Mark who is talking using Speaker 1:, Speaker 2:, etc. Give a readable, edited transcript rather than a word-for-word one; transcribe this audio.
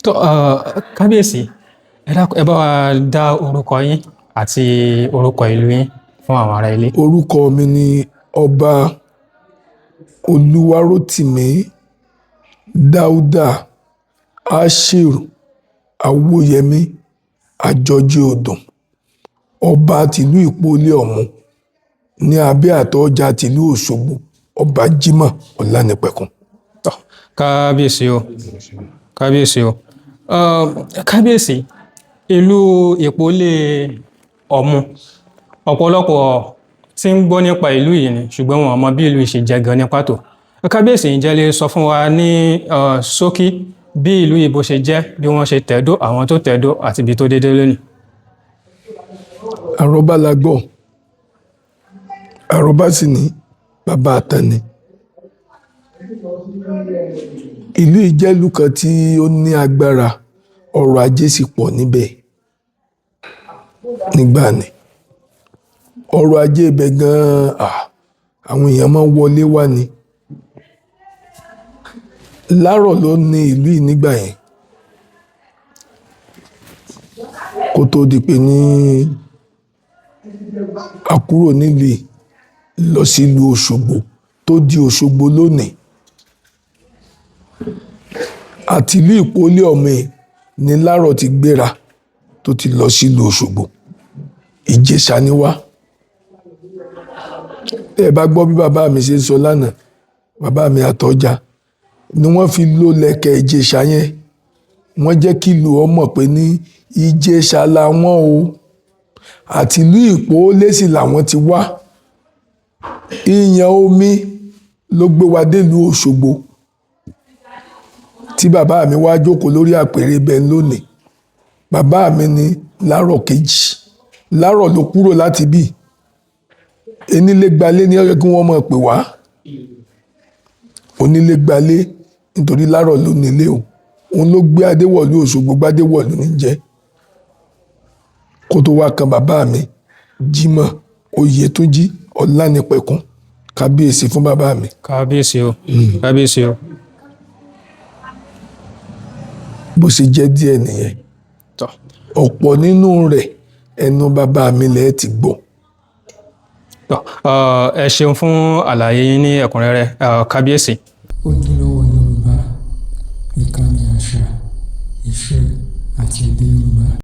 Speaker 1: Tó, kábíyèsí, ẹ dákun, ẹ bá wa dá orúkọ yín àti orúkọ ìlú yín fún àwọn ará ilé.
Speaker 2: Orúkọ mi ni Ọba Olúwarótìmí Dáúdà Ashiru Awóyẹmí Àjọjí Ọdún, ọba tìlú Ìpólé Ọ̀mù ní abẹ́ àtọ́jà tìlú Òṣogbo, Ọba Jimoh Ọlánìpẹ̀kun.
Speaker 1: Tọ́, kábíyèsí o, kábíyèsí o. Kábíyèsí, ìlú Ìpólé Ọ̀mù, ọ̀pọ̀lọpọ̀ tí ń gbọ́ nípa ìlú yìí ni, ṣùgbọ́n wọn ò mọ bí ìlú yìí ṣe jẹ́ gan ní pàtó. Kábíyèsí, ǹjẹ́ lè sọ fún wa ní ṣókí bí ìlú yìí bó ṣe jẹ́, bí wọ́n ṣe tẹ̀dó, àwọn tó tẹ̀dó àti ibi tó dédé lónìí?
Speaker 2: Àrọ́bá la gbọ́, àrọ́bá sì ní bàbá àtàn ni. Ìlú yìí jẹ́ ìlú kan tí ó ní agbára, ọrọ̀ ajé sì pọ̀ níbẹ̀ nígbà ni. Ọrọ̀ ajé ibẹ̀ gan-an, àwọn èèyàn máa ń wọlé wá ni. Lárọ̀ ló ní ìlú yìí nígbà yẹn, kó tó di pé ní a kúrò nílùú yìí lọ sí ìlú Òṣogbo tó di Òṣogbo lónìí. Àti ìlú Ìpólé Ọ̀mù yìí ni Lárọ̀ ti gbéra tó ti lọ sí ìlú Òṣogbo. Ìjẹ̀ṣà ni wá. Ẹ bá gbọ́ bí bàbá mi ṣe ń sọ lánàá, bàbá mi Àtọ́jà ni wọ́n fi ló lẹ̀kẹ̀ Ìjẹ̀ṣà yẹn. Wọ́n jẹ́ kí ìlú ọ mọ̀ pé ní Ìjẹ̀ṣà làwọn o, àti ìlú Ìpólé sì làwọn ti wá. Ìyàn omi ló gbé wa dé ìlú Òṣogbo tí bàbá mi wá jókòó lórí àpèrè ibẹ̀ lónìí. Bàbá mi ní Lárọ̀ kejì. Lárọ̀ ló kúrò láti bí. Enílé gbalé ní ọjọ́ kí wọ́n mọ̀ pé wá. Onílé gbalé nítorí Lárọ̀ ló nílé o. Òun ló gbé Adéwọ̀lú Òṣogbo, gbadéwọ̀lú ní jẹ́. Kó tó wá kan bàbá mi, Jimoh Oyètúnjí Ọlánìpẹ̀kun, kábíyèsí fún bàbá mi.
Speaker 1: Kábíyèsí o, kábíyèsí o.
Speaker 2: Bó ṣe jẹ́ díẹ̀ nìyẹn.
Speaker 1: Tọ́.
Speaker 2: Ọ̀pọ̀ nínú rẹ̀ ẹnu bàbá mi lẹ̀ ti gbọ́.
Speaker 1: Tọ́, ẹ ṣeun fún àlàyé yín ní ẹ̀kúnrẹ́rẹ́, kábíyèsí.
Speaker 3: Ojúlówó Yorùbá, ìkànnì àṣà, ìṣe àti èdè Yorùbá.